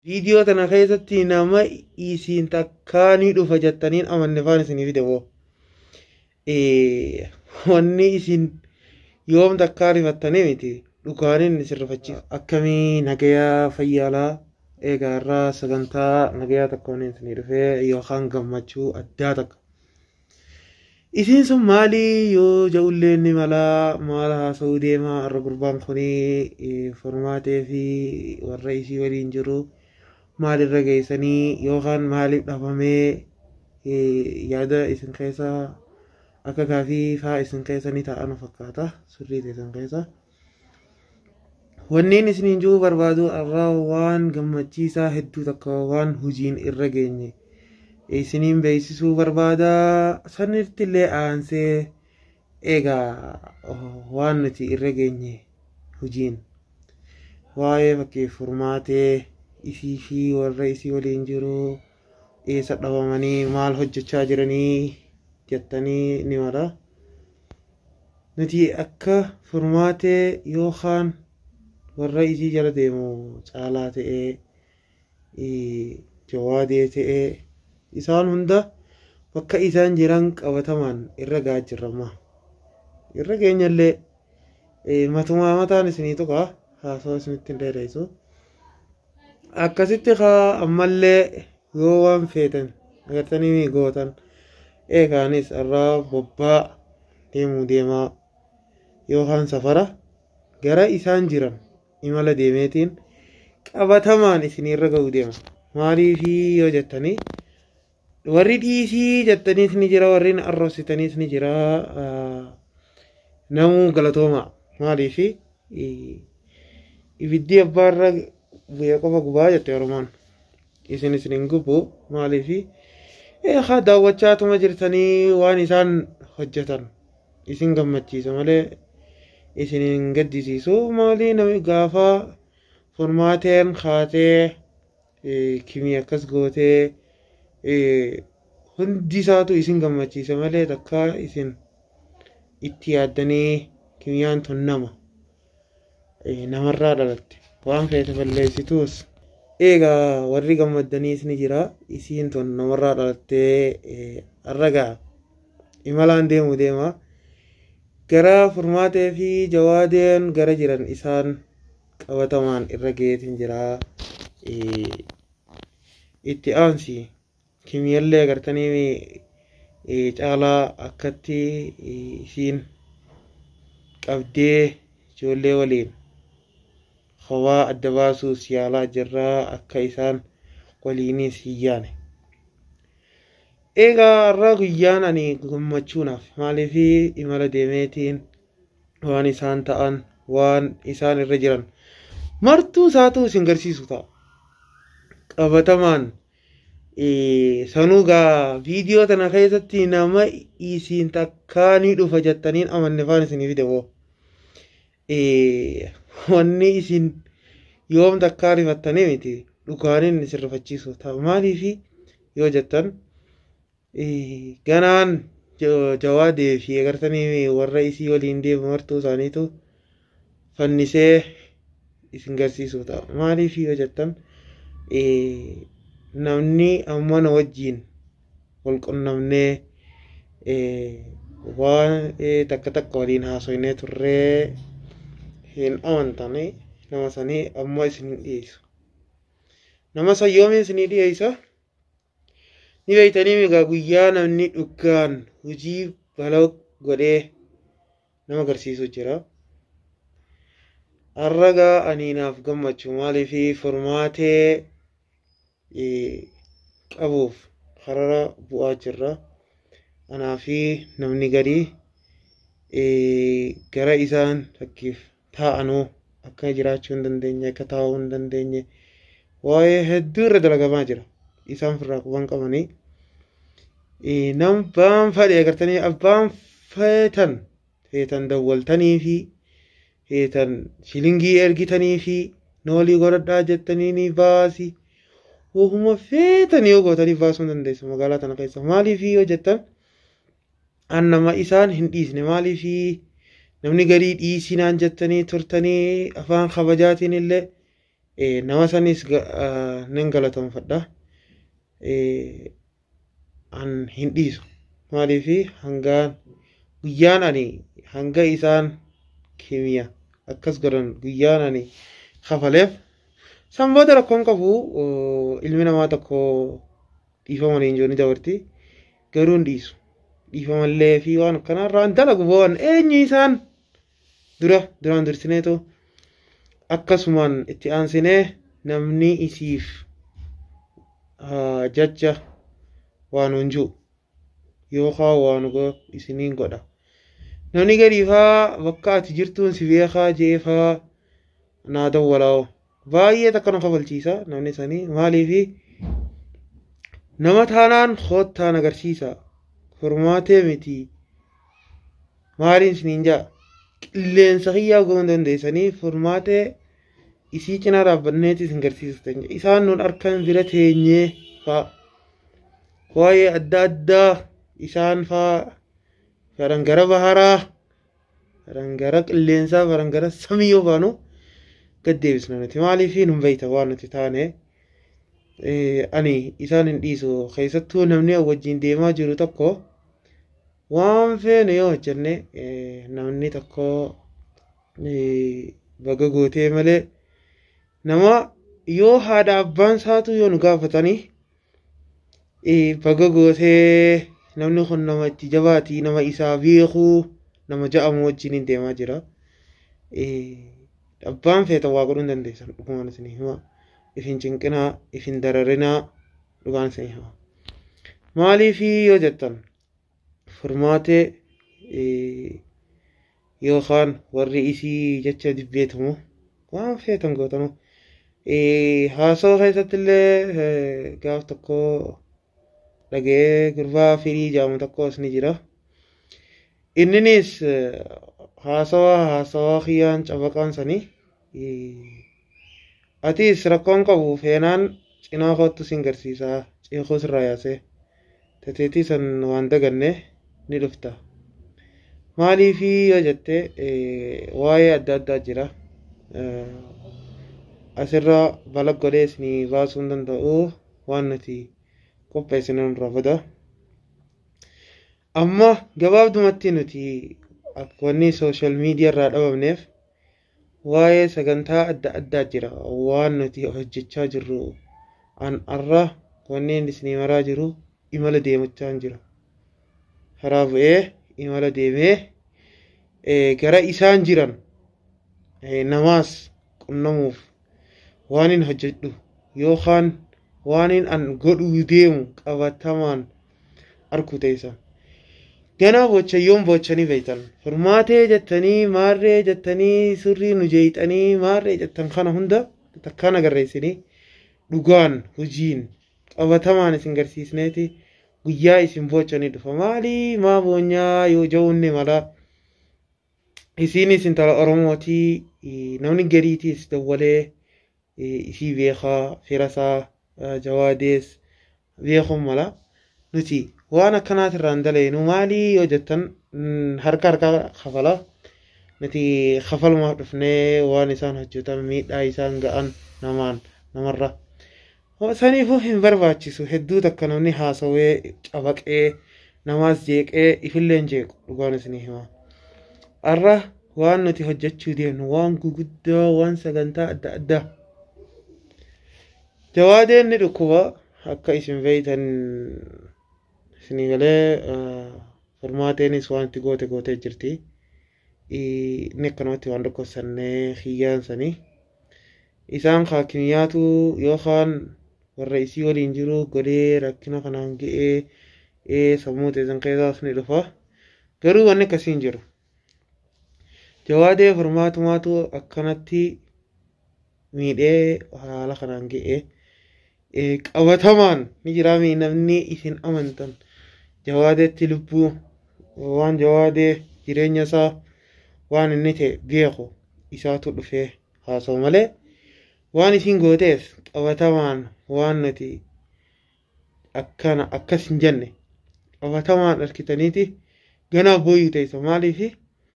Viidiyoo tana keessatti nama isiin takkaa ni dhufa jettaniin amanne faan isinii fide boo. Wanni isin yoom takkaa rifattanii miti dhugaaniin isin rifachiisa. Akkamii nagayaa fayyaalaa egaa irraa sagantaa nagayaa tokkoon isinii dhufee yookaan gammachuu addaa takka. Isiin sun maalii yoo ja'ullee ni malaa maal haasa'uu deema har'a gurbaan kunii formaatee fi warra isii waliin jiru maalirra geessanii yookaan maaliif dhabamee yaada isin keessa akka gaafii faa isin keessa ni taa'an fakkaata sirrii isin keessa. Wanniin isiniin jiru barbaadu har'a waan gammachiisaa hedduu takka waan hojiin irra geenye. Isiniin beeksisuu barbaada sanitti illee aansee egaa waan nuti irra geenye hojiin waa'ee fakkii furmaatee isii fi warra isii waliin jiru eessa dhabamanii maal hojjechaa jiranii jettanii ni mala. Nuti akka furmaatee yookaan warra isii jala deemu caalaa ta'ee jawaadee ta'ee isaan hunda bakka isaan jiran qabatamaan irra gahaa jirra. Irra geenyallee matumaa mataan isinii tuqa haasawaa isinitti hin dheeressu. Akkasitti haa ammallee yoo waan feetan agartanii gootan eegaanis irraa bobbaa deemuu deemaa yookaan safara gara isaan jiran imala deemeetiin qabatamaan isinii irra ga'uu deema. Maaliifii yoo jettanii warri dhiisii jettaniis ni jira warri arrabsitaniis ni jira namuu galatooma maaliifi ibiddi abbaarra bu'ee qofa gubaa jette oromoon isin isin hin gubu maaliifi haa daawwachaatuma jirtanii waan isaan hojjetan isin gammachiisa malee isin hin gaddisiisu maalii nami gaafa furmaateen kaatee kimii akkas gootee hundi isaatu isin gammachiisa malee takka isin itti yaaddanii kimiyaan tun nama namarraa dhalatte waan feete balleessituus eegaa warri gammaddaniis ni jira isiin tun namarraa dhalattee har'a gaa imalaan deemu deema gara furmaatee fi jawaadeen gara jiran isaan qabatamaan irra geetiin jira itti aansi. Kimiyallee agartanii caalaa akkatti isiin qabdee ijoollee waliin hawaa adda baasuus yaalaa jirraa akka isaan waliinis hin yaane. Egaa har'a guyyaan ani gammachuunaaf maaliif imala deemeetiin waan isaan ta'an waan isaan irra jiran martuu isaatu isin garsiisu ta'a. Qabatamaan sanuu gaa viidiyoo tana keessatti nama isiin takkaa ni dhufa jettaniin amanne faan isinii fide boo. Wanni isin yoom takkaa rifattanii miti dhugaaniin isin rifachiisu ta'a. Maaliifi yoo jettan ganaan jawaadee fi agartanii warra isii waliin deemu martuu isaaniitu fannisee isin garsiisu ta'a. Maaliifi yoo jettan namni amma na wajjin wal qunnamnee waan takka takka waliin haasofnee turree hin amantanii nama sanii amma isin dhiyeessu. Nama san yoomiin isinii dhiyeessa? Ni beektanii egaa guyyaa namni dhugaan hojii balaa godhee nama agarsiisu jira. Har'a gaa ani naaf gammachuu maaliif furmaatee qabuuf karara bu'aa jirra. Anaa fi namni garii gara isaan fakkiif taa'anuu akka jiraachuu hin dandeenye akka taa'uu hin dandeenye waa'ee hedduu irra dalagamaa jira. Isaan firraa quban qabanii. Nam baan fadhe agartanii abbaan feetan feetan dawwaltanii fi feetan shilingii ergitanii fi noolii godhadhaa jettanii ni baasi. Wahuma feetan yoo gootanii baasuu hin dandeessu magaalaa tana keessa. Maaliif yoo jettan an nama isaan hin dhiisne maaliif namni garii dhiisinaan jettanii turtanii afaan kabajaatiin illee Nama sanis nin galatoomfadha. An hin dhiisu. Maaliif hangaan guyyaan ani hanga isaan kimiya akkas godhan guyyaan ani kafaleef san booda rakkoon qabu. Ilmi namaa tokko dhiifama waliin jiru ni dabarti, garuu hin dhiisu. Dhiifamallee fi waan akkanarraa hin dalagu bo'an eenyu isaan dura duraan dursineetu akkasumaan itti aansinee namni isiif jecha waan hin jiru yookaan waan isiniin godha. Namni gadiifaa bakka ati jirtuun si beekaa jeefaa naa dawwalaa'oo. Baay'ee takka nu kafalchiisa namni sanii. Maaliifi nama taanaan koottaan agarsiisa. Furmaatee miti maaliin isiniin jaa qilleensa kiyyaa goon dandeessanii furmaatee isii cinaa dhaabbanneeti isin garsiisatan. Isaan nun harkan bira teenyee fa'a. Waa'ee adda addaa isaan fa'a fedhan gara baharaa, fedhan gara qilleensaa, fedhan gara samii yoo baanu gad deebisna nuti. Maaliif nun beeyta waan nuti taane. Ani isaan hin dhiisu. Keessattuu namni wajjin deemaa jiru tokko waan feene yoo hojjenne namni tokko baga gootee malee nama yoo haadha abbaan isaatu yoo nu gaafatanii baga gootee namni kun nama itti jabaati, nama isaa beekuu, nama ja'amu wajjin hin deemaa jira. Abbaan feeta waa godhuu hin dandeessan, dhugumaan isinii hima. Ifin cinqinaa, ifin dararinaa, dhugaan isinii hima. Maaliif yoo jettan furmaatee yookaan warri isii jecha dibbeetamu waan feetan gootanu. Haasawaa keessatti illee gaaf tokko dhaga'ee gurbaa firii jedhamu tokkos ni jira. Inninis haasawaa kiyyaan cabaqaan sanii atis rakkoon qabu feenaan cinaa kootu sin garsiisaa ceekoo sirraa yaasee tateetii san waan daganne ni dhufta. Maaliif yoo jette waa'ee adda addaa jira. Asirra bala godhee isinii baasuu hin danda'u, waan nuti qopheessine nurraa bada. Amma gabaabdumatti nuti wanni sooshaal miidiyaa irraa dhabamneef waa'ee sagantaa adda addaa jira waan nuti hojjechaa jirru. An arra wanneen isinii maraa jiru imala deemachaa hin jira. Karaa bu'ee imala deemee gara isaan jiran namaas qunnamuuf waan hin hojjedhu yookaan waan hin an godhuu deemu qabatamaan arguu ta'isa. Ganaa bochayyoon bochanii beektan. Furmaatee jettanii, maarree jettanii, surrii nu jeeyxanii, maarree jettan kana hunda takkaan agarreessinii dhugaan hojiin qabatamaan isin garsiisneeti guyyaa isin bochanii dhufa. Maalii maa boonyaa yoo ja'uun mala. Isiinis intala Oromootii, namni gariitiis dawwalee isii beekaa firasaa jawaadees beekuun mala. Nuti waan akkanaatirraan daleenu maalii yoo jettan harka harka kafala. Nuti kafalumaaf dhufnee waan isaan hojjetan miidhaa isaan ga'an namaan namarra. Saniifuu hin barbaachisu hedduu takka namni haasawee cabaqee namaas jeeqee ifillee hin jeequ, dhugaan isinii hima. Har'a waan nuti hojjechuu deemnu waan guguddaa, waan sagantaa adda addaa. Jawaadeen ni dhukkuba akka isin beeytan isinii galee, furmaateenis waan itti goote gootee jirti. Inni akkanumatti waan dhukkubsannee kiyyaan sanii. Isaan haakimiyaatu yookaan warra isii waliin jiru godhee rakkina kanaan ga'ee sammuu teessan keessaas ni dhufa. Garuu wanni akkasii hin jiru. Jawaadee furmaatumaatu akkanatti miidhee haala kanaan ga'ee qabatamaan ni jira namni isin amantan jawaadeetti lubbuu waan jawaadee jireenya isaa waan inni ta'e beeku isaatu dhufee haasa'u malee waan isin gootees qabatamaan waan nuti akkana akkas hin jenne qabatamaan argitaniiti ganaa booyyuu teessa. Maaliif